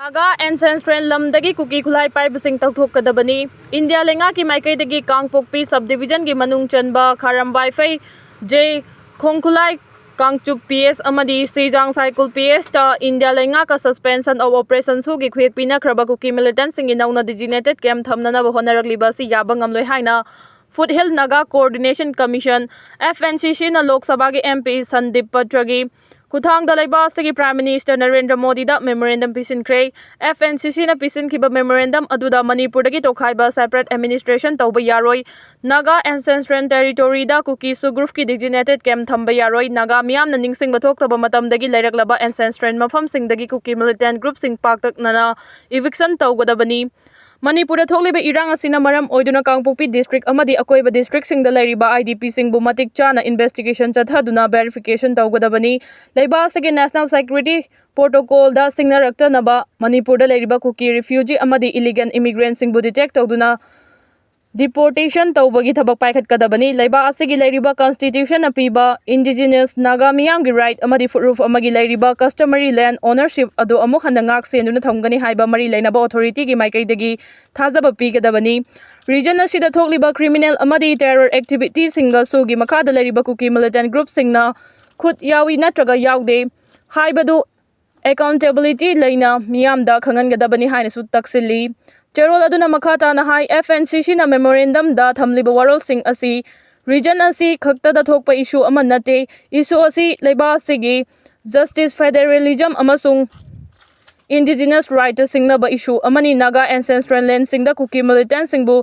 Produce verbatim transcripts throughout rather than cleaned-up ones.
ꯅꯥꯒꯥ ꯑꯦꯟꯁꯦꯟꯁꯇ꯭ꯔꯦꯜ ꯂꯝꯗꯒꯤ ꯀꯨꯀꯤ ꯈꯨꯠꯂꯥꯏ ꯄꯥꯏꯕꯁꯤꯡ ꯇꯧꯊꯣꯛꯀꯗꯕꯅꯤ꯫ ꯏꯟꯗꯤꯌꯥ ꯂꯩꯉꯥꯛꯀꯤ ꯃꯥꯏꯀꯩꯗꯒꯤ ꯀꯥꯡꯄꯣꯛꯄꯤ ꯁꯕ ꯗꯤꯕꯤꯖꯟꯒꯤ ꯃꯅꯨꯡ ꯆꯟꯕ ꯈꯥꯔꯝ ꯋꯥꯏꯐꯩ, ꯖꯦ ꯈꯣꯡꯈꯨꯂꯥꯏ ꯀꯥꯡꯆꯨꯞ ꯄꯤ ꯑꯦꯁ ꯑꯃꯗꯤ ꯁꯤꯖꯥꯡ ꯁꯥꯏꯀꯨꯜ ꯄꯤ ꯑꯦꯁꯇ ꯏꯟꯗꯤꯌꯥ ꯂꯩꯉꯥꯛꯀ suspension of operation ꯁꯨꯒꯤ ꯈꯨꯌꯦꯛ ꯄꯤꯅꯈ꯭ꯔꯕ ꯀꯨꯀꯤ ꯃꯤꯂꯤꯇꯦꯟꯁꯤꯡꯒꯤ ꯅꯧꯅ designated camp ꯊꯝꯅꯅꯕ ꯍꯣꯠꯅꯔꯛꯂꯤꯕ ꯑꯁꯤ ꯌꯥꯕ ꯉꯝꯂꯣꯏ ꯍꯥꯏꯅ Foothill Naga Coordination Commission, F N C C ꯅ ꯂꯣꯛ ꯁꯚꯥꯒꯤ M P ꯁꯟꯗꯤꯞ ꯄꯇ꯭ꯔꯒꯤ ꯈꯨꯠꯊꯥꯡꯗ ꯂꯩꯕꯥꯛ ꯑꯁꯤꯒꯤ Prime Minister Narendra ꯃꯣꯗꯤꯗ memorandum ꯄꯤꯁꯤꯟꯈ꯭ꯔꯦ꯫ F N C C ꯅ ꯄꯤꯁꯤꯟꯈꯤꯕ memorandum ꯑꯗꯨꯗ ꯃꯅꯤꯄꯨꯔꯗꯒꯤ ꯇꯣꯈꯥꯏꯕ separate administration ꯇꯧꯕ ꯌꯥꯔꯣꯏ, ꯅꯥꯒꯥ ꯑꯦꯟꯁꯦꯟꯁꯇ꯭ꯔꯦꯜ ꯇꯦꯔꯤꯇꯣꯔꯤꯗ ꯀꯨꯀꯤ ꯁꯨꯒ꯭ꯔꯨꯞꯀꯤ designated camp ꯊꯝꯕ ꯌꯥꯔꯣꯏ, ꯅꯥꯒꯥ ꯃꯤꯌꯥꯝꯅ ꯅꯤꯡꯁꯤꯡꯕ ꯊꯣꯛꯇꯕ ꯃꯇꯝꯗꯒꯤ ꯂꯩꯔꯛꯂꯕ ancestral ꯃꯐꯝꯁꯤꯡꯗꯒꯤ ꯀꯨꯀꯤ militant groupꯁꯤꯡ ꯄꯥꯛꯇꯛꯅꯅ eviction ꯇꯧꯒꯗꯕꯅꯤ꯫ ꯃꯅꯤꯄꯨꯔꯗ ꯊꯣꯛꯂꯤꯕ ꯏꯔꯥꯡ ꯑꯁꯤꯅ ꯃꯔꯝ ꯑꯣꯏꯗꯨꯅ ꯀꯥꯡꯄꯣꯛꯄꯤ district ꯑꯃꯗꯤ ꯑꯀꯣꯏꯕ districtꯁꯤꯡꯗ ꯂꯩꯔꯤꯕ I D Pꯁꯤꯡꯕꯨ ꯃꯇꯤꯛ ꯆꯥꯅ investigation ꯆꯠꯊꯗꯨꯅ verification ꯇꯧꯒꯗꯕꯅꯤ꯫ ꯂꯩꯕꯥꯛ ꯑꯁꯤꯒꯤ National Security Protocolꯗ ꯁꯤꯡꯅꯔꯛꯇꯅꯕ ꯃꯅꯤꯄꯨꯔꯗ ꯂꯩꯔꯤꯕ ꯀꯨꯀꯤ refugee ꯑꯃꯗꯤ illegal immigrantꯁꯤꯡꯕꯨ detect ꯇꯧꯗꯨꯅ deportation ꯇꯧꯕꯒꯤ ꯊꯕꯛ ꯄꯥꯏꯈꯠꯀꯗꯕꯅꯤ꯫ ꯂꯩꯕꯥꯛ ꯑꯁꯤꯒꯤ ꯂꯩꯔꯤꯕ constitutionꯅ ꯄꯤꯕ indigenous ꯅꯥꯒꯥ ꯃꯤꯌꯥꯝꯒꯤ right ꯑꯃꯗꯤ ꯐꯨꯔꯨꯞ ꯑꯃꯒꯤ ꯂꯩꯔꯤꯕ customary land ownership ꯑꯗꯨ ꯑꯃꯨꯛ ꯍꯟꯅ ꯉꯥꯛ ꯁꯦꯟꯗꯨꯅ ꯊꯝꯒꯅꯤ ꯍꯥꯏꯕ ꯃꯔꯤ ꯂꯩꯅꯕ authorityꯒꯤ ꯃꯥꯏꯀꯩꯗꯒꯤ ꯊꯥꯖꯕ ꯄꯤꯒꯗꯕꯅꯤ꯫ Region ꯑꯁꯤꯗ ꯊꯣꯛꯂꯤꯕ criminal ꯑꯃꯗꯤ terror activityꯁꯤꯡꯒ ꯁꯨꯒꯤ ꯃꯈꯥꯗ ꯂꯩꯔꯤꯕ ꯀꯨꯀꯤ militant groupꯁꯤꯡꯅ ꯈꯨꯠ ꯌꯥꯎꯏ ꯅꯠꯇ꯭ꯔꯒ ꯌꯥꯎꯗꯦ ꯍꯥꯏꯕꯗꯨ accountability ꯂꯩꯅ ꯃꯤꯌꯥꯝꯗ ꯈꯪꯍꯟꯒꯗꯕꯅꯤ ꯍꯥꯏꯅꯁꯨ ꯇꯛꯁꯤꯜꯂꯤ꯫ ꯆꯦꯔꯣꯜ ꯑꯗꯨꯅ ꯃꯈꯥ ꯇꯥꯅ ꯍꯥꯏ, F N C Cꯅ memorandumꯗ ꯊꯝꯂꯤꯕ ꯋꯥꯔꯣꯜꯁꯤꯡ ꯑꯁꯤ region ꯑꯁꯤ ꯈꯛꯇꯗ ꯊꯣꯛꯄ issue ꯑꯃ ꯅꯠꯇꯦ꯫ Issue ꯑꯁꯤ ꯂꯩꯕꯥꯛ ꯑꯁꯤꯒꯤ justice, federalism ꯑꯃꯁꯨꯡ indigenous rightꯇ ꯁꯤꯡꯅꯕ issue ꯑꯃꯅꯤ꯫ ꯅꯥꯒꯥ ancestral landꯁꯤꯡꯗ ꯀꯨꯀꯤ militantꯁꯤꯡꯕꯨ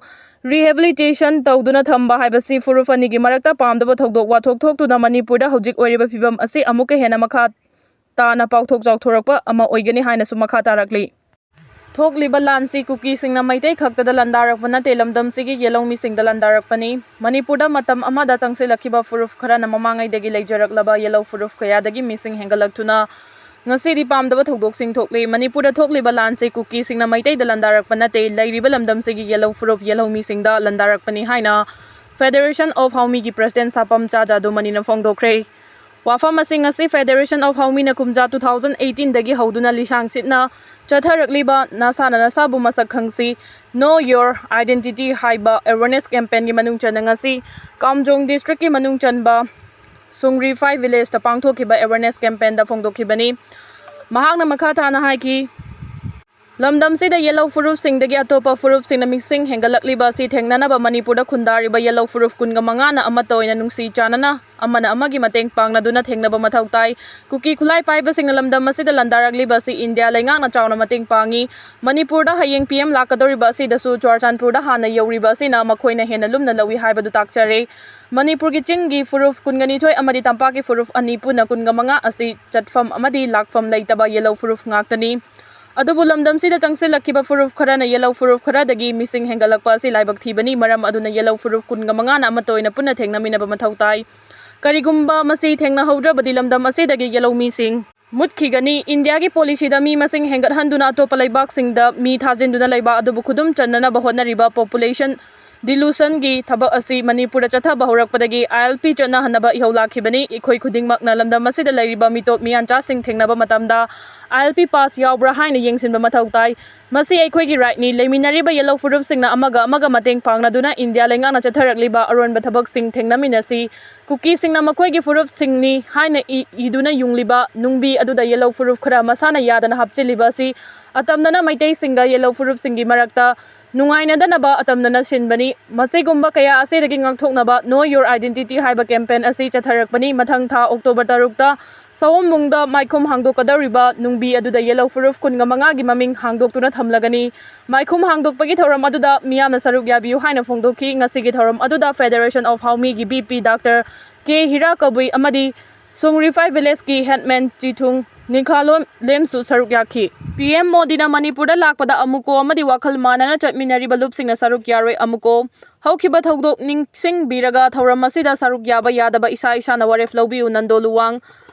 rehabilitation ꯇꯧꯗꯨꯅ ꯊꯝꯕ ꯍꯥꯏꯕꯁꯤ ꯐꯨꯔꯨꯞ ꯑꯅꯤꯒꯤ ꯃꯔꯛꯇ ꯄꯥꯝꯗꯕ ꯊꯧꯗꯣꯛ ꯋꯥꯊꯣꯛ ꯊꯣꯛꯇꯨꯅ ꯃꯅꯤꯄꯨꯔꯗ ꯍꯧꯖꯤꯛ ꯑꯣꯏꯔꯤꯕ ꯐꯤꯕꯝ ꯑꯁꯤ ꯑꯃꯨꯛꯀ ꯍꯦꯟꯅ ꯃꯈꯥ ꯇꯥꯅ ꯄꯥꯛꯊꯣꯛ ꯆꯥꯎꯊꯣꯔꯛꯄ ꯑꯃ ꯑꯣꯏꯒꯅꯤ ꯍꯥꯏꯅꯁꯨ ꯃꯈꯥ ꯇꯥꯔꯛꯂꯤ꯫ ꯊꯣꯛꯂꯤꯕ ꯂꯥꯟꯁꯤ ꯀꯨꯀꯤꯁꯤꯡꯅ ꯃꯩꯇꯩ ꯈꯛꯇꯗ ꯂꯥꯟꯗꯥꯔꯛꯄ ꯅꯠꯇꯦ, ꯂꯝꯗꯝꯁꯤꯒꯤ ꯌꯦꯜꯍꯧ ꯃꯤꯁꯤꯡꯗ ꯂꯥꯟꯗꯥꯔꯛꯄꯅꯤ꯫ ꯃꯅꯤꯄꯨꯔꯗ ꯃꯇꯝ ꯑꯃꯗ ꯆꯪꯁꯤꯜꯂꯛꯈꯤꯕ ꯐꯨꯔꯨꯞ ꯈꯔꯅ ꯃꯃꯥꯡꯉꯩꯗꯒꯤ ꯂꯩꯖꯔꯛꯂꯕ ꯌꯦꯜꯍꯧ ꯐꯨꯔꯨꯞ ꯀꯌꯥꯗꯒꯤ ꯃꯤꯁꯤꯡ ꯍꯦꯟꯒꯠꯂꯛꯇꯨꯅ ꯉꯁꯤꯗꯤ ꯄꯥꯝꯗꯕ ꯊꯧꯗꯣꯛꯁꯤꯡ ꯊꯣꯛꯂꯤ꯫ ꯃꯅꯤꯄꯨꯔꯗ ꯊꯣꯛꯂꯤꯕ ꯂꯥꯟꯁꯤ ꯀꯨꯀꯤꯁꯤꯡꯅ ꯃꯩꯇꯩꯗ ꯂꯥꯟꯗꯥꯔꯛꯄ ꯅꯠꯇꯦ, ꯂꯩꯔꯤꯕ ꯂꯝꯗꯝꯁꯤꯒꯤ ꯌꯦꯜꯍꯧ ꯐꯨꯔꯨꯞ ꯌꯦꯜꯍꯧ ꯃꯤꯁꯤꯡꯗ ꯂꯥꯟꯗꯥꯔꯛꯄꯅꯤ ꯍꯥꯏꯅ Federation of Haomiꯒꯤ president ꯁꯥꯄꯝ ꯆꯥ ꯖꯥꯗꯨꯃꯅꯤꯅ ꯐꯣꯡꯗꯣꯛꯈ꯭ꯔꯦ꯫ ꯋꯥꯐꯝ ꯑꯁꯤ ꯉꯁꯤ Federation of Haomina ꯀꯨꯝꯖꯥ two thousand eighteen ꯗꯒꯤ ꯍꯧꯗꯨꯅ ꯂꯤꯁꯥꯡ ꯁꯤꯠꯅ ꯆꯠꯊꯔꯛꯂꯤꯕ "ꯅꯁꯥꯅ ꯅꯁꯥꯕꯨ ꯃꯁꯛ ꯈꯪꯁꯤ, Know Your Identity" ꯍꯥꯏꯕ awareness campaignꯒꯤ ꯃꯅꯨꯡ ꯆꯟꯅ ꯉꯁꯤ ꯀꯥꯝꯖꯣꯡ districtꯀꯤ ꯃꯅꯨꯡ ꯆꯟꯕ ꯁꯨꯡꯔꯤꯐꯥꯏ villageꯇ ꯄꯥꯡꯊꯣꯛꯈꯤꯕ awareness campaignꯗ ꯐꯣꯡꯗꯣꯛꯈꯤꯕꯅꯤ꯫ ꯃꯍꯥꯛꯅ ꯃꯈꯥ ꯇꯥꯅ ꯍꯥꯏꯈꯤ, ꯂꯝꯗꯝꯁꯤꯗ ꯌꯦꯜꯍꯧ ꯐꯨꯔꯨꯞꯁꯤꯡꯗꯒꯤ ꯑꯇꯣꯞꯄ ꯐꯨꯔꯨꯞꯁꯤꯡꯅ ꯃꯤꯁꯤꯡ ꯍꯦꯟꯒꯠꯂꯛꯂꯤꯕ ꯑꯁꯤ ꯊꯦꯡꯅꯅꯕ ꯃꯅꯤꯄꯨꯔꯗ ꯈꯨꯟꯗꯥꯔꯤꯕ ꯌꯦꯜꯍꯧ ꯐꯨꯔꯨꯞ ꯀꯨꯟꯒ ꯃꯉꯥꯅ ꯑꯃꯠꯇ ꯑꯣꯏꯅ ꯅꯨꯡꯁꯤ ꯆꯥꯟꯅꯅ ꯑꯃꯅ ꯑꯃꯒꯤ ꯃꯇꯦꯡ ꯄꯥꯡꯅꯗꯨꯅ ꯊꯦꯡꯅꯕ ꯃꯊꯧ ꯇꯥꯏ꯫ ꯀꯨꯀꯤ ꯈꯨꯠꯂꯥꯏ ꯄꯥꯏꯕꯁꯤꯡꯅ ꯂꯝꯗꯝ ꯑꯁꯤꯗ ꯂꯥꯟꯗꯥꯔꯛꯂꯤꯕ ꯑꯁꯤ ꯏꯟꯗꯤꯌꯥ ꯂꯩꯉꯥꯛꯅ ꯆꯥꯎꯅ ꯃꯇꯦꯡ ꯄꯥꯡꯏ꯫ ꯃꯅꯤꯄꯨꯔꯗ ꯍꯌꯦꯡ P M ꯂꯥꯛꯀꯗꯧꯔꯤꯕ ꯑꯁꯤꯗꯁꯨ ꯆꯨꯔꯥꯆꯥꯟꯄꯨꯔꯗ ꯍꯥꯟꯅ ꯌꯧꯔꯤꯕ ꯑꯁꯤꯅ ꯃꯈꯣꯏꯅ ꯍꯦꯟꯅ ꯂꯨꯝꯅ ꯂꯧꯏ ꯍꯥꯏꯕꯗꯨ ꯇꯥꯛꯆꯔꯦ꯫ ꯃꯅꯤꯄꯨꯔꯒꯤ ꯆꯤꯡꯒꯤ ꯐꯨꯔꯨꯞ ꯀꯨꯟꯒ ꯅꯤꯊꯣꯏ ꯑꯃꯗꯤ ꯇꯝꯄꯥꯛꯀꯤ ꯐꯨꯔꯨꯞ ꯑꯅꯤ ꯄꯨꯟꯅ ꯀꯨꯟꯒ ꯃꯉꯥ ꯑꯁꯤ ꯆꯠꯐꯝ ꯑꯃꯗꯤ ꯂꯥꯛꯐꯝ ꯂꯩꯇꯕ ꯌꯦꯜꯍꯧ ꯐꯨꯔꯨꯞ ꯉꯥꯛꯇꯅꯤ꯫ ꯑꯗꯨꯕꯨ ꯂꯝꯗꯝꯁꯤꯗ ꯆꯪꯁꯤꯜꯂꯛꯈꯤꯕ ꯐꯨꯔꯨꯞ ꯈꯔꯅ ꯌꯦꯜꯍꯧ ꯐꯨꯔꯨꯞ ꯈꯔꯗꯒꯤ ꯃꯤꯁꯤꯡ ꯍꯦꯟꯒꯠꯂꯛꯄ ꯑꯁꯤ ꯂꯥꯏꯕꯛ ꯊꯤꯕꯅꯤ꯫ ꯃꯔꯝ ꯑꯗꯨꯅ ꯌꯦꯜꯍꯧ ꯐꯨꯔꯨꯞ ꯀꯨꯟꯒ ꯃꯉꯥꯅ ꯑꯃꯠꯇ ꯑꯣꯏꯅ ꯄꯨꯟꯅ ꯊꯦꯡꯅꯃꯤꯟꯅꯕ ꯃꯊꯧ ꯇꯥꯏ꯫ ꯀꯔꯤꯒꯨꯝꯕ ꯃꯁꯤ ꯊꯦꯡꯅꯍꯧꯗ꯭ꯔꯕꯗꯤ ꯂꯝꯗꯝ ꯑꯁꯤꯗꯒꯤ ꯌꯦꯜꯍꯧ ꯃꯤꯁꯤꯡ ꯃꯨꯠꯈꯤꯒꯅꯤ꯫ ꯏꯟꯗꯤꯌꯥꯒꯤ policyꯗ ꯃꯤ ꯃꯁꯤꯡ ꯍꯦꯟꯒꯠꯍꯟꯗꯨꯅ ꯑꯇꯣꯞꯄ ꯂꯩꯕꯥꯛꯁꯤꯡꯗ ꯃꯤ ꯊꯥꯖꯤꯟꯗꯨꯅ ꯂꯩꯕ ꯑꯗꯨꯕꯨ ꯈꯨꯗꯨꯝ ꯆꯟꯅꯅꯕ ꯍꯣꯠꯅꯔꯤꯕ population dilutionꯒꯤ ꯊꯕꯛ ꯑꯁꯤ ꯃꯅꯤꯄꯨꯔꯗ ꯆꯠꯊꯕ ꯍꯧꯔꯛꯄꯗꯒꯤ I L P ꯆꯠꯅꯍꯟꯅꯕ ꯏꯍꯧ ꯂꯥꯛꯈꯤꯕꯅꯤ꯫ ꯑꯩꯈꯣꯏ ꯈꯨꯗꯤꯡꯃꯛꯅ ꯂꯝꯗꯝ ꯑꯁꯤꯗ ꯂꯩꯔꯤꯕ ꯃꯤꯇꯣꯞ ꯃꯤꯌꯥꯟꯆꯥꯁꯤꯡ ꯊꯦꯡꯅꯕ ꯃꯇꯝꯗ I L P pass ꯌꯥꯎꯕ꯭ꯔꯥ ꯍꯥꯏꯅ ꯌꯦꯡꯁꯤꯟꯕ ꯃꯊꯧ ꯇꯥꯏ꯫ ꯃꯁꯤ ꯑꯩꯈꯣꯏꯒꯤ rightꯅꯤ꯫ ꯂꯩꯃꯤꯟꯅꯔꯤꯕ ꯌꯦꯜꯍꯧ ꯐꯨꯔꯨꯞꯁꯤꯡꯅ ꯑꯃꯒ ꯑꯃꯒ ꯃꯇꯦꯡ ꯄꯥꯡꯅꯗꯨꯅ ꯏꯟꯗꯤꯌꯥ ꯂꯩꯉꯥꯛꯅ ꯆꯠꯊꯔꯛꯂꯤꯕ ꯑꯔꯣꯟꯕ ꯊꯕꯛꯁꯤꯡ ꯊꯦꯡꯅꯃꯤꯟꯅꯁꯤ꯫ ꯀꯨꯀꯤꯁꯤꯡꯅ ꯃꯈꯣꯏꯒꯤ ꯐꯨꯔꯨꯞꯁꯤꯡꯅꯤ ꯍꯥꯏꯅ ꯏ-, ꯏꯗꯨꯅ ꯌꯨꯡꯂꯤꯕ ꯅꯨꯡꯕꯤ ꯑꯗꯨꯗ ꯌꯦꯜꯍꯧ ꯐꯨꯔꯨꯞ ꯈꯔ ꯃꯁꯥꯅ ꯌꯥꯗꯅ ꯍꯥꯞꯆꯤꯜꯂꯤꯕ ꯑꯁꯤ ꯑꯇꯝꯅꯅ ꯃꯩꯇꯩꯁꯤꯡꯒ ꯌꯦꯜꯍꯧ ꯐꯨꯔꯨꯞꯁꯤꯡꯒꯤ ꯃꯔꯛꯇ ꯅꯨꯡꯉꯥꯏꯅꯗꯅꯕ ꯑꯇꯝꯅꯅ ꯁꯤꯟꯕꯅꯤ꯫ ꯃꯁꯤꯒꯨꯝꯕ ꯀꯌꯥ ꯑꯁꯤꯗꯒꯤ ꯉꯥꯛꯊꯣꯛꯅꯕ Know Your Identity ꯍꯥꯏꯕ campaign ꯑꯁꯤ ꯆꯠꯊꯔꯛꯄꯅꯤ꯫ ꯃꯊꯪ ꯊꯥ October ꯇꯔꯨꯛꯇ ꯁꯑꯣꯝꯕꯨꯡꯗ ꯃꯥꯏꯈꯨꯝ ꯍꯥꯡꯗꯣꯛꯀꯗꯧꯔꯤꯕ ꯅꯨꯡꯕꯤ ꯑꯗꯨꯗ ꯌꯦꯜꯍꯧ ꯐꯨꯔꯨꯞ ꯀꯨꯟꯒ ꯃꯉꯥꯒꯤ ꯃꯃꯤꯡ ꯍꯥꯡꯗꯣꯛꯇꯨꯅ ꯊꯝꯂꯒꯅꯤ꯫ ꯃꯥꯏꯈꯨꯝ ꯍꯥꯡꯗꯣꯛꯄꯒꯤ ꯊꯧꯔꯝ ꯑꯗꯨꯗ ꯃꯤꯌꯥꯝꯅ ꯁꯔꯨꯛ ꯌꯥꯕꯤꯌꯨ ꯍꯥꯏꯅ ꯐꯣꯡꯗꯣꯛꯈꯤ꯫ ꯉꯁꯤꯒꯤ ꯊꯧꯔꯝ ꯑꯗꯨꯗ Federation of Haomiꯒꯤ V P Doctor K ꯍꯤꯔꯥ ꯀꯕꯨꯏ ꯑꯃꯗꯤ ꯁꯨꯡꯔꯤꯐꯥꯏ villageꯀꯤ headman ꯆꯤꯊꯨꯡ ꯅꯤꯡꯈꯥꯂꯣꯟ ꯂꯦꯝꯁꯨ ꯁꯔꯨꯛ ꯌꯥꯈꯤ꯫ P M ꯃꯣꯗꯤꯅ ꯃꯅꯤꯄꯨꯔꯗ ꯂꯥꯛꯄꯗ ꯑꯃꯨꯀꯣ ꯑꯃꯗꯤ ꯋꯥꯈꯜ ꯃꯥꯟꯅꯅ ꯆꯠꯃꯤꯟꯅꯔꯤꯕ ꯂꯨꯞꯁꯤꯡꯅ ꯁꯔꯨꯛ ꯌꯥꯔꯣꯏ꯫ ꯑꯃꯨꯀꯣ ꯍꯧꯈꯤꯕ ꯊꯧꯗꯣꯛ ꯅꯤꯡꯁꯤꯡꯕꯤꯔꯒ ꯊꯧꯔꯝ ꯑꯁꯤꯗ ꯁꯔꯨꯛ ꯌꯥꯕ ꯌꯥꯗꯕ ꯏꯁꯥ ꯏꯁꯥꯅ ꯋꯥꯔꯦꯞ ꯂꯧꯕꯤꯌꯨ꯫ ꯅꯟꯗꯣ ꯂꯨꯋꯥꯡ꯫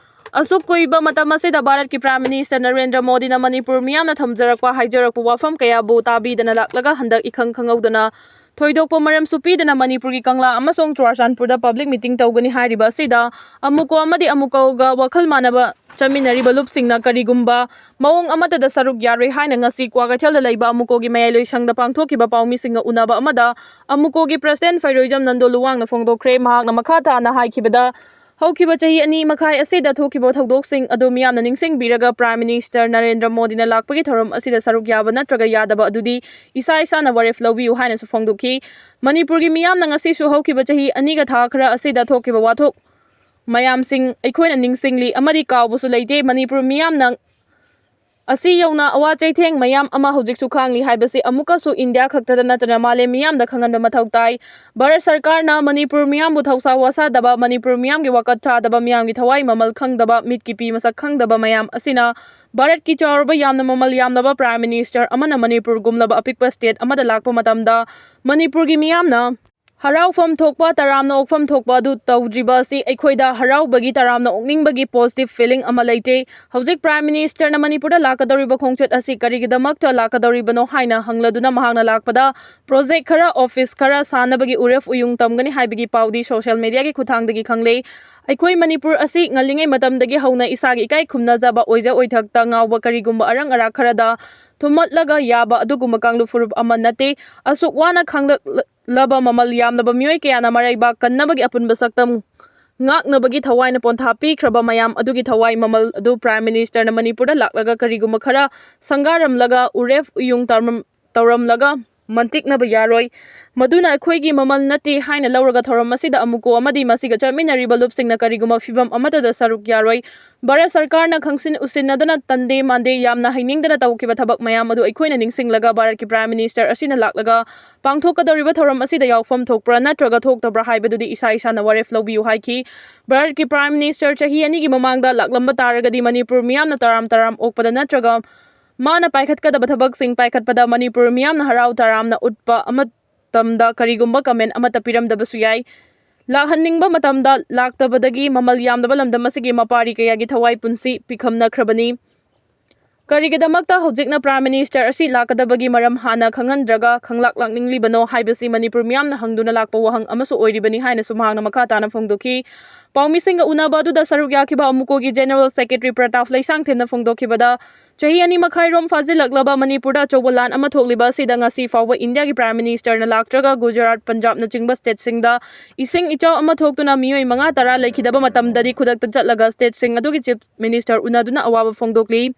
ꯑꯁꯨꯛ ꯀꯨꯏꯕ ꯃꯇꯝ ꯑꯁꯤꯗ ꯚꯥꯔꯠꯀꯤ Prime Minister ꯅꯔꯦꯟꯗ꯭ꯔ ꯃꯣꯗꯤꯅ ꯃꯅꯤꯄꯨꯔ ꯃꯤꯌꯥꯝꯅ ꯊꯝꯖꯔꯛꯄ ꯍꯥꯏꯖꯔꯛꯄ ꯋꯥꯐꯝ ꯀꯌꯥꯕꯨ ꯇꯥꯕꯤꯗꯅ ꯂꯥꯛꯂꯒ ꯍꯟꯗꯛ ꯏꯈꯪ ꯈꯪꯍꯧꯗꯅ ꯊꯣꯏꯗꯣꯛꯄ ꯃꯔꯝꯁꯨ ꯄꯤꯗꯅ ꯃꯅꯤꯄꯨꯔꯒꯤ ꯀꯪꯂꯥ ꯑꯃꯁꯨꯡ ꯆꯨꯔꯥꯆꯥꯟꯄꯨꯔꯗ ꯄꯕ꯭ꯂꯤꯛ ꯃꯤꯇꯤꯡ ꯇꯧꯒꯅꯤ ꯍꯥꯏꯔꯤꯕ ꯑꯁꯤꯗ ꯑꯃꯨꯀꯣ ꯑꯃꯗꯤ ꯑꯃꯨꯀꯧꯒ ꯋꯥꯈꯜ ꯃꯥꯟꯅꯕ ꯆꯠꯃꯤꯟꯅꯔꯤꯕ ꯂꯨꯞꯁꯤꯡꯅ ꯀꯔꯤꯒꯨꯝꯕ ꯃꯑꯣꯡ ꯑꯃꯠꯇꯗ ꯁꯔꯨꯛ ꯌꯥꯔꯣꯏ ꯍꯥꯏꯅ ꯉꯁꯤ ꯀ꯭ꯋꯥꯀꯩꯊꯦꯜꯗ ꯂꯩꯕ ꯑꯃꯨꯀꯣꯒꯤ ꯃꯌꯥꯏꯂꯣꯏꯁꯪꯗ ꯄꯥꯡꯊꯣꯛꯈꯤꯕ ꯄꯥꯎꯃꯤꯁꯤꯡꯒ ꯎꯅꯕ ꯑꯃꯗ ꯑꯃꯨꯀꯣꯒꯤ ꯄ꯭ꯔꯁꯤꯗꯦꯟ ꯐꯩꯔꯣꯏꯖꯝ ꯅꯟꯗꯣ ꯂꯨꯋꯥꯡꯅ ꯐꯣꯡꯗꯣꯛꯈ꯭ꯔꯦ꯫ ꯃꯍꯥꯛꯅ ꯃꯈꯥ ꯇꯥꯅ ꯍꯥꯏꯈꯤꯕꯗ, ꯍꯧꯈꯤꯕ ꯆꯍꯤ ꯑꯅꯤ ꯃꯈꯥꯏ ꯑꯁꯤꯗ ꯊꯣꯛꯈꯤꯕ ꯊꯧꯗꯣꯛꯁꯤꯡ ꯑꯗꯨ ꯃꯤꯌꯥꯝꯅ ꯅꯤꯡꯁꯤꯡꯕꯤꯔꯒ ꯄ꯭ꯔꯥꯏꯝ ꯃꯤꯅꯤꯁꯇꯔ ꯅꯔꯦꯟꯗ꯭ꯔ ꯃꯣꯗꯤꯅ ꯂꯥꯛꯄꯒꯤ ꯊꯧꯔꯝ ꯑꯁꯤꯗ ꯁꯔꯨꯛ ꯌꯥꯕ ꯅꯠꯇ꯭ꯔꯒ ꯌꯥꯗꯕ ꯑꯗꯨꯗꯤ ꯏꯁꯥ ꯏꯁꯥꯅ ꯋꯥꯔꯦꯞ ꯂꯧꯕꯤꯌꯨ ꯍꯥꯏꯅꯁꯨ ꯐꯣꯡꯗꯣꯛꯈꯤ꯫ ꯃꯅꯤꯄꯨꯔꯒꯤ ꯃꯤꯌꯥꯝꯅ ꯉꯁꯤꯁꯨ ꯍꯧꯈꯤꯕ ꯆꯍꯤ ꯑꯅꯤꯒ ꯊꯥ ꯈꯔ ꯑꯁꯤꯗ ꯊꯣꯛꯈꯤꯕ ꯋꯥꯊꯣꯛ ꯃꯌꯥꯝꯁꯤꯡ ꯑꯩꯈꯣꯏꯅ ꯅꯤꯡꯁꯤꯡꯂꯤ ꯑꯃꯗꯤ ꯀꯥꯎꯕꯁꯨ ꯂꯩꯇꯦ꯫ ꯃꯅꯤꯄꯨꯔ ꯃꯤꯌꯥꯝꯅ ꯑꯁꯤ ꯌꯧꯅ ꯑꯋꯥ ꯆꯩꯊꯦꯡ ꯃꯌꯥꯝ ꯑꯃ ꯍꯧꯖꯤꯛꯁꯨ ꯈꯥꯡꯂꯤ ꯍꯥꯏꯕꯁꯤ ꯑꯃꯨꯛꯀꯁꯨ ꯏꯟꯗꯤꯌꯥ ꯈꯛꯇꯗ ꯅꯠꯇꯅ ꯃꯥꯂꯦꯝ ꯃꯤꯌꯥꯝꯗ ꯈꯪꯍꯟꯕ ꯃꯊꯧ ꯇꯥꯏ꯫ ꯚꯥꯔꯠ ꯁꯔꯀꯥꯔꯅ ꯃꯅꯤꯄꯨꯔ ꯃꯤꯌꯥꯝꯕꯨ ꯊꯧꯁꯥ ꯋꯥꯁꯥꯗꯕ, ꯃꯅꯤꯄꯨꯔ ꯃꯤꯌꯥꯝꯒꯤ ꯋꯥꯀꯠ ꯊꯥꯗꯕ, ꯃꯤꯌꯥꯝꯒꯤ ꯊꯋꯥꯏ ꯃꯃꯜ ꯈꯪꯗꯕ, ꯃꯤꯠꯀꯤ ꯄꯤ ꯃꯁꯛ ꯈꯪꯗꯕ ꯃꯌꯥꯝ ꯑꯁꯤꯅ ꯚꯥꯔꯠꯀꯤ ꯆꯥꯎꯔꯕ ꯌꯥꯝꯅ ꯃꯃꯜ ꯌꯥꯝꯂꯕ ꯄ꯭ꯔꯥꯏꯝ ꯃꯤꯅꯤꯁꯇꯔ ꯑꯃꯅ ꯃꯅꯤꯄꯨꯔꯒꯨꯝꯂꯕ ꯑꯄꯤꯛꯄ ꯁ꯭ꯇꯦꯠ ꯑꯃꯗ ꯂꯥꯛꯄ ꯃꯇꯝꯗ ꯃꯅꯤꯄꯨꯔꯒꯤ ꯃꯤꯌꯥꯝꯅ ꯍꯔꯥꯎꯐꯝ ꯊꯣꯛꯄ, ꯇꯔꯥꯝꯅ ꯑꯣꯛꯐꯝ ꯊꯣꯛꯄ ꯑꯗꯨ ꯇꯧꯗ꯭ꯔꯤꯕ ꯑꯁꯤ ꯑꯩꯈꯣꯏꯗ ꯍꯔꯥꯎꯕꯒꯤ, ꯇꯔꯥꯝꯅ ꯑꯣꯛꯅꯤꯡꯕꯒꯤ ꯄꯣꯖꯤꯇꯤꯚ ꯐꯤꯂꯤꯡ ꯑꯃ ꯂꯩꯇꯦ꯫ ꯍꯧꯖꯤꯛ ꯄ꯭ꯔꯥꯏꯝ ꯃꯤꯅꯤꯁꯇꯔꯅ ꯃꯅꯤꯄꯨꯔꯗ ꯂꯥꯛꯀꯗꯧꯔꯤꯕ ꯈꯣꯡꯆꯠ ꯑꯁꯤ ꯀꯔꯤꯒꯤꯗꯃꯛꯇ ꯂꯥꯛꯀꯗꯧꯔꯤꯕꯅꯣ ꯍꯥꯏꯅ ꯍꯪꯂꯗꯨꯅ ꯃꯍꯥꯛꯅ ꯂꯥꯛꯄꯗ ꯄ꯭ꯔꯣꯖꯦꯛ ꯈꯔ, ꯑꯣꯐꯤꯁ ꯈꯔ ꯁꯥꯅꯕꯒꯤ ꯎꯔꯦꯞ ꯎꯌꯨꯡ ꯇꯝꯒꯅꯤ ꯍꯥꯏꯕꯒꯤ ꯄꯥꯎꯗꯤ ꯁꯣꯁꯤꯌꯦꯜ ꯃꯤꯗꯤꯌꯥꯒꯤ ꯈꯨꯠꯊꯥꯡꯗꯒꯤ ꯈꯪꯂꯦ꯫ ꯑꯩꯈꯣꯏ ꯃꯅꯤꯄꯨꯔ ꯑꯁꯤ ꯉꯜꯂꯤꯉꯩ ꯃꯇꯝꯗꯒꯤ ꯍꯧꯅ ꯏꯁꯥꯒꯤ ꯏꯀꯥꯏ ꯈꯨꯝꯅꯖꯕ, ꯑꯣꯏꯖ ꯑꯣꯏꯊꯛꯇ ꯉꯥꯎꯕ ꯀꯔꯤꯒꯨꯝꯕ ꯑꯔꯪ ꯑꯔꯥꯛ ꯈꯔꯗ ꯊꯨꯝꯃꯠꯂꯒ ꯌꯥꯕ ꯑꯗꯨꯒꯨꯝꯕ ꯀꯥꯡꯂꯨꯞ ꯐꯨꯔꯨꯞ ꯑꯃ ꯅꯠꯇꯦ꯫ ꯑꯁꯨꯛ ꯋꯥꯅ ꯈꯥꯡꯂꯛ- ꯂꯕ ꯃꯃꯜ ꯌꯥꯝꯂꯕ ꯃꯤꯑꯣꯏ ꯀꯌꯥꯅ ꯃꯔꯩꯕꯥꯛ ꯀꯟꯅꯕꯒꯤ ꯑꯄꯨꯟꯕ ꯁꯛꯇꯝ ꯉꯥꯛꯅꯕꯒꯤ ꯊꯋꯥꯏꯅ ꯄꯣꯟꯊꯥ ꯄꯤꯈ꯭ꯔꯕ ꯃꯌꯥꯝ ꯑꯗꯨꯒꯤ ꯊꯋꯥꯏ ꯃꯃꯜ ꯑꯗꯨ ꯄ꯭ꯔꯥꯏꯝ ꯃꯤꯅꯤꯁꯇꯔꯅ ꯃꯅꯤꯄꯨꯔꯗ ꯂꯥꯛꯂꯒ ꯀꯔꯤꯒꯨꯝꯕ ꯈꯔ ꯁꯪꯒꯥꯔꯝꯂꯒ ꯎꯔꯦꯞ ꯎꯌꯨꯡ ꯇꯧꯔꯝ-, ꯇꯧꯔꯝꯂꯒ ꯃꯟꯇꯤꯛꯅꯕ ꯌꯥꯔꯣꯏ꯫ ꯃꯗꯨꯅ ꯑꯩꯈꯣꯏꯒꯤ ꯃꯃꯜ ꯅꯠꯇꯦ ꯍꯥꯏꯅ ꯂꯧꯔꯒ ꯊꯧꯔꯝ ꯑꯁꯤꯗ ꯑꯃꯨꯛꯀꯣ ꯑꯃꯗꯤ ꯃꯁꯤꯒ ꯆꯠꯃꯤꯟꯅꯔꯤꯕ ꯂꯨꯞꯁꯤꯡꯅ ꯀꯔꯤꯒꯨꯝꯕ ꯐꯤꯚꯝ ꯑꯃꯠꯇꯗ ꯁꯔꯨꯛ ꯌꯥꯔꯣꯏ꯫ ꯚꯥꯔꯠ ꯁꯔꯀꯥꯔꯅ ꯈꯪꯁꯤꯟ ꯎꯁꯤꯟꯅꯗꯅ ꯇꯟꯗꯦ ꯃꯥꯟꯗꯦ ꯌꯥꯝꯅ ꯍꯩꯅꯤꯡꯗꯅ ꯇꯧꯈꯤꯕ ꯊꯕꯛ ꯃꯌꯥꯝ ꯑꯗꯨ ꯑꯩꯈꯣꯏꯅ ꯅꯤꯡꯁꯤꯡꯂꯒ ꯚꯥꯔꯠꯀꯤ ꯄ꯭ꯔꯥꯏꯝ ꯃꯤꯅꯤꯁꯇꯔ ꯑꯁꯤꯅ ꯂꯥꯛꯂꯒ ꯄꯥꯡꯊꯣꯛꯀꯗꯧꯔꯤꯕ ꯊꯧꯔꯝ ꯑꯁꯤꯗ ꯌꯥꯎꯐꯝ ꯊꯣꯛꯄ꯭ꯔꯥ ꯅꯠꯇ꯭ꯔꯒ ꯊꯣꯛꯇꯕ꯭ꯔꯥ ꯍꯥꯏꯕꯗꯨꯗꯤ ꯏꯁꯥ ꯏꯁꯥꯅ ꯋꯥꯔꯦꯞ ꯂꯧꯕꯤꯌꯨ ꯍꯥꯏꯈꯤ꯫ ꯚꯥꯔꯠꯀꯤ ꯄ꯭ꯔꯥꯏꯝ ꯃꯤꯅꯤꯁꯇꯔ ꯆꯍꯤ ꯑꯅꯤꯒꯤ ꯃꯃꯥꯡꯗ ꯂꯥꯛꯂꯝꯕ ꯇꯥꯔꯒꯗꯤ ꯃꯅꯤꯄꯨꯔ ꯃꯤꯌꯥꯝꯅ ꯇꯔꯥꯝ ꯇꯔꯥꯝ ꯑꯣꯛꯄꯗ ꯅꯠꯇ꯭ꯔꯒ ꯃꯥꯅ ꯄꯥꯏꯈꯠꯀꯗꯕ ꯊꯕꯛꯁꯤꯡ ꯄꯥꯏꯈꯠꯄꯗ ꯃꯅꯤꯄꯨꯔ ꯃꯤꯌꯥꯝꯅ ꯍꯔꯥꯎ ꯇꯔꯥꯝꯅ ꯎꯠꯄ ꯃꯇꯝꯗ ꯀꯔꯤꯒꯨꯝꯕ ꯀꯃꯦꯟ ꯑꯃꯠꯇ ꯄꯤꯔꯝꯗꯕꯁꯨ ꯌꯥꯏ꯫ ꯂꯥꯛꯍꯟꯅꯤꯡꯕ ꯃꯇꯝꯗ ꯂꯥꯛꯇꯕꯗꯒꯤ ꯃꯃꯜ ꯌꯥꯝꯗꯕ ꯂꯝꯗꯝ ꯑꯁꯤꯒꯤ ꯃꯄꯥꯔꯤ ꯀꯌꯥꯒꯤ ꯊꯋꯥꯏ ꯄꯨꯟꯁꯤ ꯄꯤꯈꯝꯅꯈ꯭ꯔꯕꯅꯤ꯫ ꯀꯔꯤꯒꯤꯗꯃꯛꯇ ꯍꯧꯖꯤꯛꯅ Prime Minister ꯑꯁꯤ ꯂꯥꯛꯀꯗꯕꯒꯤ ꯃꯔꯝ ꯍꯥꯟꯅ ꯈꯪꯍꯟꯗ꯭ꯔꯒ ꯈꯪꯂꯥꯛ ꯂꯥꯛꯅꯤꯡꯂꯤꯕꯅꯣ ꯍꯥꯏꯕꯁꯤ ꯃꯅꯤꯄꯨꯔ ꯃꯤꯌꯥꯝꯅ ꯍꯪꯗꯨꯅ ꯂꯥꯛꯄ ꯋꯥꯍꯪ ꯑꯃꯁꯨ ꯑꯣꯏꯔꯤꯕꯅꯤ ꯍꯥꯏꯅꯁꯨ ꯃꯍꯥꯛꯅ ꯃꯈꯥ ꯇꯥꯅ ꯐꯣꯡꯗꯣꯛꯈꯤ꯫ ꯄꯥꯎꯃꯤꯁꯤꯡꯒ ꯎꯅꯕ ꯑꯗꯨꯗ ꯁꯔꯨꯛ ꯌꯥꯈꯤꯕ ꯑꯃꯨꯀꯣꯒꯤ General Secretary ꯄ꯭ꯔꯇꯥꯞ ꯂꯩꯁꯥꯡꯊꯦꯝꯅ ꯐꯣꯡꯗꯣꯛꯈꯤꯕꯗ, ꯆꯍꯤ ꯑꯅꯤ ꯃꯈꯥꯏ ꯔꯣꯝ ꯐꯥꯖꯤꯜꯂꯛꯂꯕ ꯃꯅꯤꯄꯨꯔꯗ ꯑꯆꯧꯕ ꯂꯥꯟ ꯑꯃ ꯊꯣꯛꯂꯤꯕ ꯑꯁꯤꯗ ꯉꯁꯤ ꯐꯥꯎꯕ ꯏꯟꯗꯤꯌꯥꯒꯤ Prime Ministerꯅ ꯂꯥꯛꯇ꯭ꯔꯒ ꯒꯨꯖꯔꯥꯠ, ꯄꯟꯖꯥꯕꯅꯆꯤꯡꯕ stateꯁꯤꯡꯗ ꯏꯁꯤꯡ ꯏꯆꯥꯎ ꯑꯃ ꯊꯣꯛꯇꯨꯅ ꯃꯤꯑꯣꯏ ꯃꯉꯥ ꯇꯔꯥ ꯂꯩꯈꯤꯗꯕ ꯃꯇꯝꯗꯗꯤ ꯈꯨꯗꯛꯇ ꯆꯠꯂꯒ stateꯁꯤꯡ ꯑꯗꯨꯒꯤ Chief Minister ꯎꯅꯗꯨꯅ ꯑꯋꯥꯕ ꯐꯣꯡꯗꯣꯛꯂꯤ꯫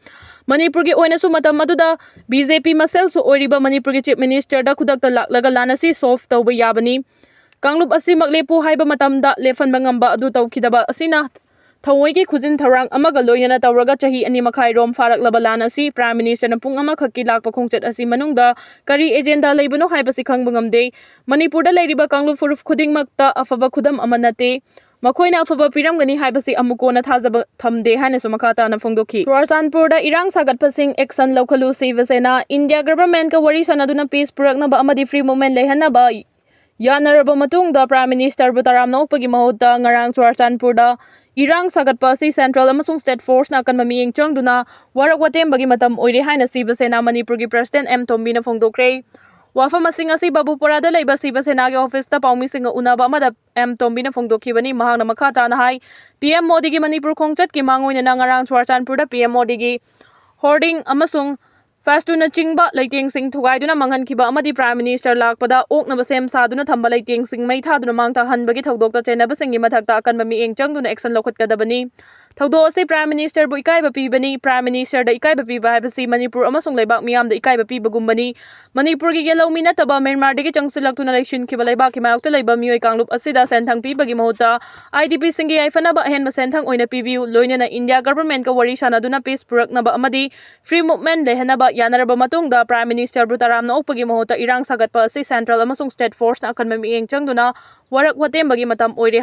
ꯃꯅꯤꯄꯨꯔꯒꯤ ꯑꯣꯏꯅꯁꯨ ꯃꯇꯝ ꯑꯗꯨꯗ BJP ꯃꯁꯦꯜꯁꯨ ꯑꯣꯏꯔꯤꯕ ꯃꯅꯤꯄꯨꯔꯒꯤ Chief Ministerꯗ ꯈꯨꯗꯛꯇ ꯂꯥꯛꯂꯒ ꯂꯥꯟ ꯑꯁꯤ solve ꯇꯧꯕ ꯌꯥꯕꯅꯤ꯫ ꯀꯥꯡꯂꯨꯞ ꯑꯁꯤꯃꯛ ꯂꯦꯞꯄꯨ ꯍꯥꯏꯕ ꯃꯇꯝꯗ ꯂꯦꯞꯍꯟꯕ ꯉꯝꯕ ꯑꯗꯨ ꯇꯧꯈꯤꯗꯕ ꯑꯁꯤꯅ ꯊꯑꯣꯏꯒꯤ ꯈꯨꯖꯤꯟ ꯊꯧꯔꯥꯡ ꯑꯃꯒ ꯂꯣꯏꯅꯅ ꯇꯧꯔꯒ ꯆꯍꯤ ꯑꯅꯤ ꯃꯈꯥꯏ ꯔꯣꯝ ꯐꯥꯔꯛꯂꯕ ꯂꯥꯟ ꯑꯁꯤ Prime Ministerꯅ ꯄꯨꯡ ꯑꯃꯈꯛꯀꯤ ꯂꯥꯛꯄ ꯈꯣꯡꯆꯠ ꯑꯁꯤ ꯃꯅꯨꯡꯗ ꯀꯔꯤ agenda ꯂꯩꯕꯅꯣ ꯍꯥꯏꯕꯁꯤ ꯈꯪꯕ ꯉꯝꯗꯦ꯫ ꯃꯅꯤꯄꯨꯔꯗ ꯂꯩꯔꯤꯕ ꯀꯥꯡꯂꯨꯞ ꯐꯨꯔꯨꯞ ꯈꯨꯗꯤꯡꯃꯛꯇ ꯑꯐꯕ ꯈꯨꯗꯝ ꯑꯃ ꯅꯠꯇꯦ꯫ ꯃꯈꯣꯏꯅ ꯑꯐꯕ ꯄꯤꯔꯝꯒꯅꯤ ꯍꯥꯏꯕꯁꯤ ꯑꯃꯨꯛ ꯀꯣꯟꯅ ꯊꯥꯖꯕ ꯊꯝꯗꯦ ꯍꯥꯏꯅꯁꯨ ꯃꯈꯥ ꯇꯥꯅ ꯐꯣꯡꯗꯣꯛꯈꯤ꯫ ꯆꯨꯔꯥꯆꯥꯟꯄꯨꯔꯗ ꯏꯔꯥꯡ ꯁꯥꯒꯠꯄꯁꯤꯡ action ꯂꯧꯈꯠꯂꯨ, ꯁꯤꯕ ꯁꯦꯅꯥ꯫ ꯏꯟꯗꯤꯌꯥ governmentꯀ ꯋꯥꯔꯤ ꯁꯥꯟꯅꯗꯨꯅ peace ꯄꯨꯔꯛꯅꯕ ꯑꯃꯗꯤ free movement ꯂꯩꯍꯟꯅꯕ ꯌꯥꯅꯔꯕ ꯃꯇꯨꯡꯗ Prime Ministerꯕꯨ ꯇꯔꯥꯝꯅ ꯑꯣꯛꯄꯒꯤ ꯃꯍꯨꯠꯇ ꯉꯔꯥꯡ ꯆꯨꯔꯥꯆꯥꯟꯄꯨꯔꯗ ꯏꯔꯥꯡ ꯁꯥꯒꯠꯄ ꯑꯁꯤ central ꯑꯃꯁꯨꯡ state forceꯅ ꯑꯀꯟꯕ ꯃꯤꯠꯌꯦꯡ ꯆꯪꯗꯨꯅ ꯋꯥꯔꯛ ꯋꯥꯇꯦꯝꯕꯒꯤ ꯃꯇꯝ ꯑꯣꯏꯔꯦ ꯍꯥꯏꯅ ꯁꯤꯕ ꯁꯦꯅꯥ ꯃꯅꯤꯄꯨꯔꯒꯤ President ꯑꯦꯝ ꯇꯣꯝꯕꯤꯅ ꯐꯣꯡꯗꯣꯛꯈ꯭ꯔꯦ꯫ ꯋꯥꯐꯝ ꯑꯁꯤꯡ ꯑꯁꯤ ꯕꯥꯕꯨꯄꯥꯔꯥꯗ ꯂꯩꯕ ꯁꯤꯕ ꯁꯦꯅꯥꯒꯤ officeꯇ ꯄꯥꯎꯃꯤꯁꯤꯡꯒ ꯎꯅꯕ ꯑꯃꯗ ꯑꯦꯝ ꯇꯣꯝꯕꯤꯅ ꯐꯣꯡꯗꯣꯛꯈꯤꯕꯅꯤ꯫ ꯃꯍꯥꯛꯅ ꯃꯈꯥ ꯇꯥꯅ ꯍꯥꯏ, PM ꯃꯣꯗꯤꯒꯤ ꯃꯅꯤꯄꯨꯔ ꯈꯣꯡꯆꯠꯀꯤ ꯃꯥꯡꯑꯣꯏꯅꯅ ꯉꯔꯥꯡ ꯆꯨꯔꯥꯆꯥꯟꯄꯨꯔꯗ PM ꯃꯣꯗꯤꯒꯤ hoarding ꯑꯃꯁꯨꯡ ꯐꯦꯁꯇꯨꯅꯆꯤꯡꯕ ꯂꯩꯇꯦꯡꯁꯤꯡ ꯊꯨꯒꯥꯏꯗꯨꯅ ꯃꯥꯡꯍꯟꯈꯤꯕ ꯑꯃꯗꯤ Prime Minister ꯂꯥꯛꯄꯗ ꯑꯣꯛꯅꯕ ꯁꯦꯝ ꯁꯥꯗꯨꯅ ꯊꯝꯕ ꯂꯩꯇꯦꯡꯁꯤꯡ ꯃꯩ ꯊꯥꯗꯨꯅ ꯃꯥꯡ ꯇꯥꯛꯍꯟꯕꯒꯤ ꯊꯧꯗꯣꯛꯇ ꯆꯦꯟꯅꯕꯁꯤꯡꯒꯤ ꯃꯊꯛꯇ ꯑꯀꯟꯕ ꯃꯤꯠꯌꯦꯡ ꯆꯪꯗꯨꯅ action ꯂꯧꯈꯠꯀꯗꯕꯅꯤ꯫ ꯊꯧꯗꯣꯛ ꯑꯁꯤ Prime Ministerꯕꯨ ꯏꯀꯥꯏꯕ ꯄꯤꯕꯅꯤ꯫ Prime Ministerꯗ ꯏꯀꯥꯏꯕ ꯄꯤꯕ ꯍꯥꯏꯕꯁꯤ ꯃꯅꯤꯄꯨꯔ ꯑꯃꯁꯨꯡ ꯂꯩꯕꯥꯛ ꯃꯤꯌꯥꯝꯗ ꯏꯀꯥꯏꯕ ꯄꯤꯕꯒꯨꯝꯕꯅꯤ꯫ ꯃꯅꯤꯄꯨꯔꯒꯤ ꯌꯦꯜꯍꯧꯃꯤ ꯅꯠꯇꯕ ꯃ꯭ꯌꯥꯟꯃꯥꯔꯗꯒꯤ ꯆꯪꯁꯤꯜꯂꯛꯇꯨꯅ ꯂꯩꯁꯤꯟꯈꯤꯕ ꯂꯩꯕꯥꯛꯀꯤ ꯃꯥꯌꯣꯛꯇ ꯂꯩꯕ ꯃꯤꯑꯣꯏ ꯀꯥꯡꯂꯨꯞ ꯑꯁꯤꯗ ꯁꯦꯟꯊꯪ ꯄꯤꯕꯒꯤ ꯃꯍꯨꯠꯇ IDPꯁꯤꯡꯒꯤ ꯌꯥꯏꯐꯅꯕ ꯑꯍꯦꯟꯕ ꯁꯦꯟꯊꯪ ꯑꯣꯏꯅ ꯄꯤꯕꯤꯌꯨ꯫ ꯂꯣꯏꯅꯅ ꯏꯟꯗꯤꯌꯥ governmentꯀ ꯋꯥꯔꯤ ꯁꯥꯟꯅꯗꯨꯅ peace ꯄꯨꯔꯛꯅꯕ ꯑꯃꯗꯤ free movement ꯂꯩꯍꯟꯅꯕ ꯌꯥꯅꯔꯕ ꯃꯇꯨꯡꯗ Prime Ministerꯕꯨ ꯇꯔꯥꯝꯅ ꯑꯣꯛꯄꯒꯤ ꯃꯍꯨꯠꯇ ꯏꯔꯥꯡ ꯁꯥꯒꯠꯄ ꯑꯁꯤ central ꯑꯃꯁꯨꯡ state forceꯅ ꯑꯀꯟꯕ ꯃꯤꯠꯌꯦꯡ ꯆꯪꯗꯨꯅ ꯋꯥꯔꯛ ꯋꯥꯇꯦꯝꯕꯒꯤ ꯃꯇꯝ ꯑꯣꯏꯔꯦ